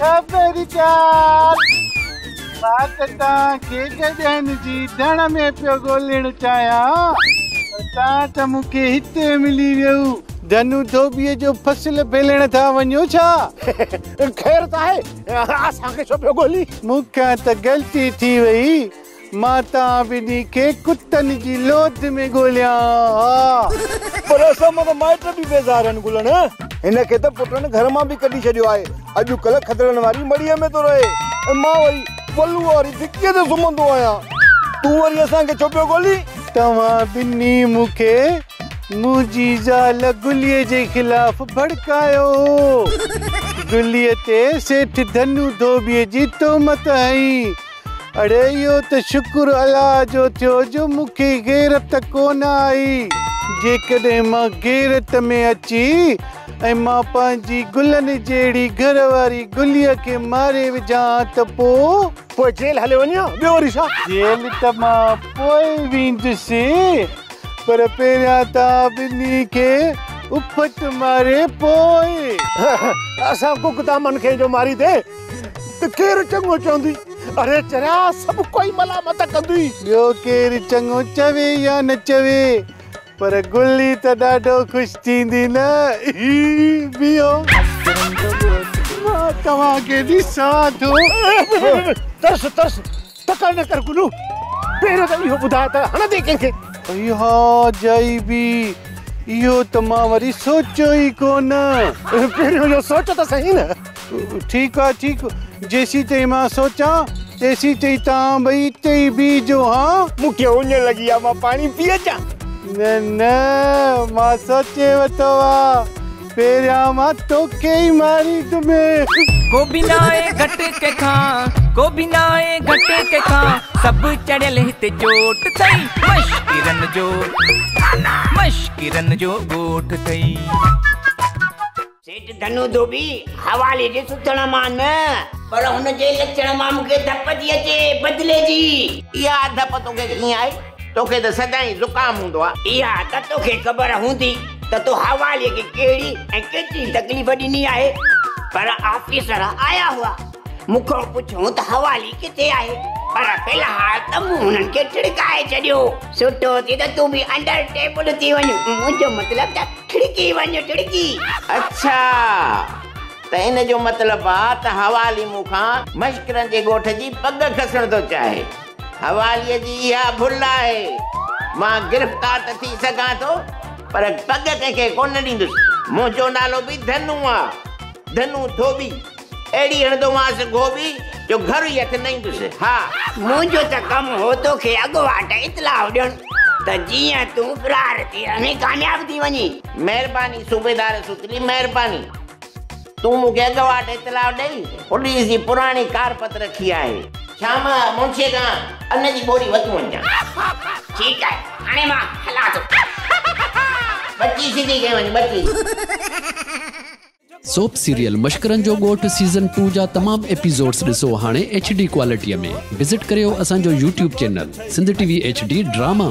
خبردار! مان ته توهان کي گڏهن جي ڌڻ ۾ پيو ڳولڻ چاهيان، پر توهان ته مون کي هتي ملي ويو. ڌنو ڌوٻيء جو فصل ڀيلڻ ٿا وڃو ڇا؟ خير ته آهي، اسان کي ڇو پيو ڳولين؟ مون کان ته غلطي ٿي وئي. مان توهان ٻنهي کي ڪتن جي لوڌ ۾ ڳوليان ها. پر اسان مان ته مائٽ به بيزار آهن گلڻ. هن کي ته پٽن گهر مان به ڪڍي ڇڏيو آهي. اڄڪلهه کدڙن واري مڙهيء ۾ ٿو رهي ۽ مان وري ولوء واري ڌڪيء تي سمهندو آهيان. تون وري اسان کي ڇو پيو ڳولين؟ توهان ٻنهي مون کي منهنجي زال گليء جي خلاف ڀڙڪايو هو. گليء تي سيٺ ڌنو ڌوٻيء جي تهمت هنئي. اڙي اهو ته شڪر الله جو ٿيو جو مون کي غيرت ڪونه آئي. جيڪڏهن مان غيرت ۾ اچي ۽ مان پنهنجي گلن جهڙي گهر واري گليء کي ماري وجهان ها ته پوء؟ پوء جيل هليو وڃين ها، ٻيو وري ڇا؟ جيل ته مان پوء ويندس، پر پهريان توهان ٻنهي کي اڦٽ ماري پوء. اسان گگدامن کي جو ماريندين ته ڪير چڱو چوندئي؟ اڙي چريا سڀ ڪوئي ملامت ڪندئي. ٻيو ڪير چڱو چوي يا نه چوي پر گلي ته ڏاڍو خوش ٿيندي نه. بيهو مان توهان کي ڏسان ٿو. ترس ترس تڪڙ نه ڪر گلو پهريون ته اهو ٻڌاء ته هڻندين ڪنهن کي. اها جائبي اهو ته مان وري سوچيو ئي ڪونه. پهريون اهو سوچ ته سهي نه. ٺيڪ آ ٺيڪ جيسيتائين مان سوچان تيسيتائين توهان ٻئي اتي ئي بيهجو هان. مون کي اڃ لڳي آ مان پاڻي پي اچان. نه نه مان سوچي ورتو آ پهريان مان توکي ئي ماريندم. ڪو به ناهي گهٽ ڪنهن کان ڪو به ناهي گهٽ ڪنهن کان سڀ چڙهيل هتي چوٽ ٿئي مشڪرن جو مشڪرن جو ڳوٺ ٿئي. سيٺ ڌنو ڌوٻي حوالي جي سٿڻ مان نه، پر هن جي لڇڻ مان مون کي ڌپ ٿي اچي، بدلي جي. اها ڌپ توکي ڪيئن آئي؟ توکي ته سدائين زڪام هوندو آ. اها ته توکي خبر هوندي ته تو حوالي کي ڪهڙي ۽ ڪيتري تڪليف ڏني آهي. پر آفيسر آيا هئا، مون کان پڇيو ته حوالي ڪٿي آهي؟ پر في الحال ته مون هنن کي ٺڙڪائي ڇڏيو. سٺو ٿي ته تون به انڊر ٽيبل ٿي وڃ. منهنجو مطلب ته ٺڙڪي وڃ، ٺڙڪي. اڇا ته ان جو مطلب آ ته حوالي مون کان مشڪرن جي ڳوٺ جي پڳ کسڻ ٿو چاهي. حواليء جي اها ڀل آهي. مان گرفتار ته ٿي سگهان ٿو پر پڳ ڪنهن کي ڪونه ڏيندس. منهنجو نالو به ڌنو آ، ڌنو ڌوٻي. اهڙي هڻندومانس گهوٻي جو گهر ئي هٿ نه ايندس. ها! منهنجو ته ڪم هو توکي اڳواٽ اطلاع ڏيڻ ته جيئن تون فرار ٿيڻ ۾ ڪامياب ٿي وڃين. مهرباني صوبيدار سوتلي مهرباني. تون مون کي اڳواٽ اطلاع ڏئي پوليس جي پراڻي ڪارپت رکي آهي. شام منشيء کان ان جي ٻوري وتون وڃجان. ٺيڪ آهي، هاڻي مان هلان ٿو. ٻچي سڌي ڪنهن وڃ ٻچي. سوپ سيريل مشڪرن جو ڳوٺ سيزن ٽو جا تمام ايپيسوڊز ڏسو هاڻي ايڇ ڊي ڪوالٽي ۾ وزٽ ڪريو اسان جو YouTube channel Sindh T V H D drama.